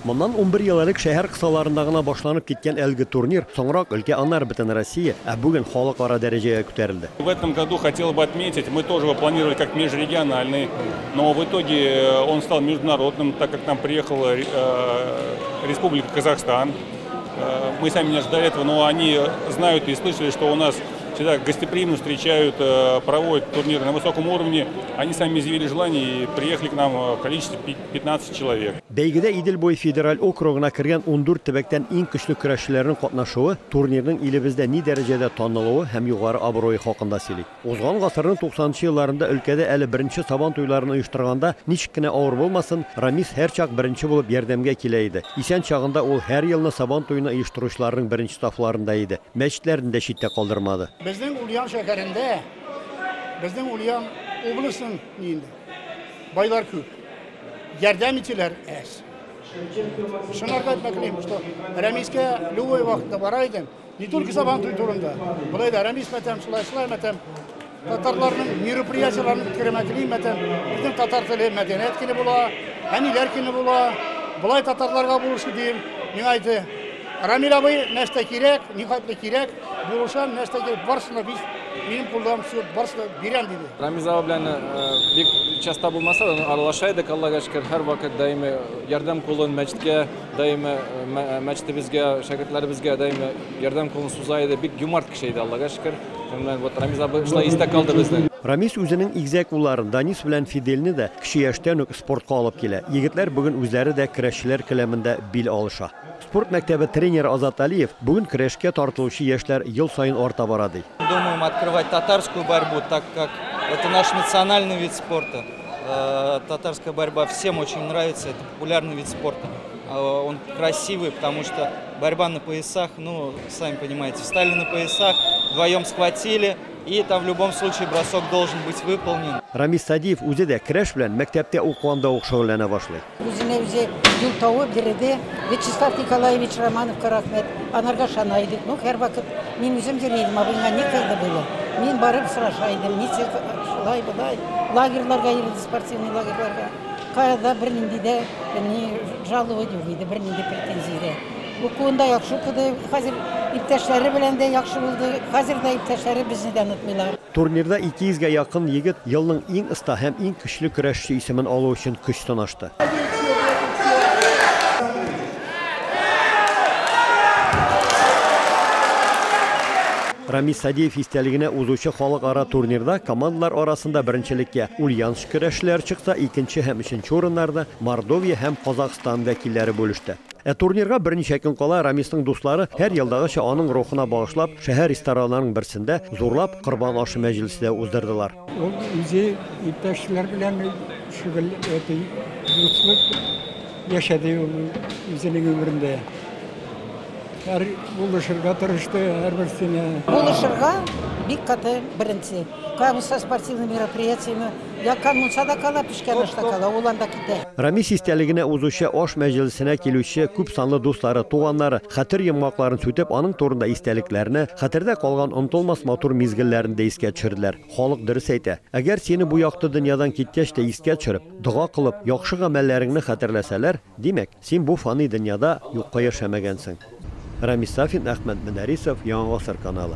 Моннан 11 ел элек шәһәр кысаларында гына башланып киткән әлеге турнир соңрак өлкә, аннары бөтен Россия, ә бүген халыкара дәрәҗәгә күтәрелде. В этом году хотел бы отметить, мы тоже его планировали как межрегиональный, но в итоге он стал международным, так как к нам приехала Республика Казахстан. Мы сами не ожидали этого, но они знают и слышали, что у нас всегда гостеприимно встречают, проводят турниры на высоком уровне. Они сами изъявили желание и приехали к нам в количестве 15 человек. Бәйгедә Идел буе федераль округына кергән 14 төбәктән иң көчле көрәшчеләрнең катнашуы турнирның илебездә ни дәрәҗәдә танылуы һәм югары абруе хакында сөйли. Узган гасырның 90 елларында өлкәдә әле беренче Сабан туйларын оештырганда ничек кенә авыр булмасын, Рамис һәрчак беренче булып ярдәмгә килә иде. Исән чагында ул һәр елны Сабан туена оештыручыларның беренче сафларында иде. Мәчетләрне дә читтә калдырмады. Безнең Ульян шәһәрендә, безнең Ульян областының инде байлар күп. Ярдәм итүләр әз. Шуңарга әйтмәк телим, что Рамискә любой вакытта бара идем. Не только Сабан туй турында. Болай да Рамис мәтәм, шулай шулай мәтәм. Татарларның мероприятиеләрен үткәрмә телим мәтәм. Безнең татар теле мәдәният көне була, әниләр көне була. Болай татарларга булышу дим. Миңа әйтте, Рамил абый, нәрсә кирәк, нихәтле кирәк, булышам, нәрсә кирәк, барысына без минем кулдан все барысына бирәм диде. Рамиз абый белән бик часто булмаса да, аралаша идек, Аллага шөкер, һәрвакыт даими ярдәм кулын мәчеткә, даими мәчетебезгә, шәкертләребезгә даими ярдәм кулын суза иде. Бик юмарт кеше иде, Аллага шөкер. Менә вот Рамиз абый шулай истә калды безнең. Рамис үзенең игезәк улларын Данис белән Фиделне дә кече яшьтән үк спортка алып килә. Егетләр бүген үзләре дә көрәшчеләр келәмендә бил алыша. Спорт мәктәбе тренеры Азат Алиев бүген көрәшкә тартылучы яшьләр ел саен арта бара ди. Думаем открывать татарскую борьбу, так как это наш национальный вид спорта. Татарская борьба всем очень нравится, это популярный вид спорта. Он красивый, потому что борьба на поясах, ну, сами понимаете, встали на поясах, вдвоем схватили, и там в любом случае бросок должен быть выполнен. Рамис Садиев үзе дә көрәш белән мәктәптә укыганда ук шөгыльләнә башлый. Үзенә үзе юл табып йөрде. Вячеслав Николаевич Романовка рәхмәт. Анарга ышана идек. Ну, һәрвакыт мин үзем йөри идем, абыйга некогда было. Мин барып сораша идем, ничек шулай болай. Лагерьларга йөрде, спортивный лагерьларга. Кая бернинди дә ни жалоба юк иде, бернинди претензия дә. Укуында яхшы укыды, хәзер иптәшләре белән дә яхшы булды. Хәзер дә иптәшләре безне дә онытмыйлар. Турнирда 200гә якын егет елның иң оста һәм иң көчле көрәшче исемен алу өчен көч сынашты. Рамис Садиев истәлегенә узучы халыкара турнирда командалар арасында беренчелеккә Ульяновск көрәшчеләре чыкса, икенче һәм өченче урыннарда Мордовия һәм Казахстан вәкилләре бүлеште. Ә турнирга берничә көн кала Рамисның дуслары һәр елдагыча аның рухына багышлап шәһәр рестораннарының берсендә зурлап корбан ашы мәҗлесе дә уздырдылар. Ул үзе иптәшләр белән шөгыль дуслык яшәде ул үзенең гомерендә. Һәр булышырга тырышты һәрберсенә. Булышырга бик каты беренче. Кая булса спортивный мероприятиене, яккан мунчада кала, пешкән ашта кала, ул анда китә. Рамис истәлегенә узучы аш мәҗлесенә килүче күп санлы дуслары, туганнары хәтер йомгакларын сүтеп, аның турында истәлекләрне, хәтердә калган онытылмас матур мизгелләрен дә искә төшерделәр. Халык дөрес әйтә. Әгәр сине бу якты дөньядан киткәч тә искә төшереп, дога кылып, яхшы гамәлләреңне хәтерләсәләр, димәк, син бу фани дөньяда юкка яшәмәгәнсең. Рамис Сафин, Әхмәт Мөнәрисов, Яңа Гасыр каналы.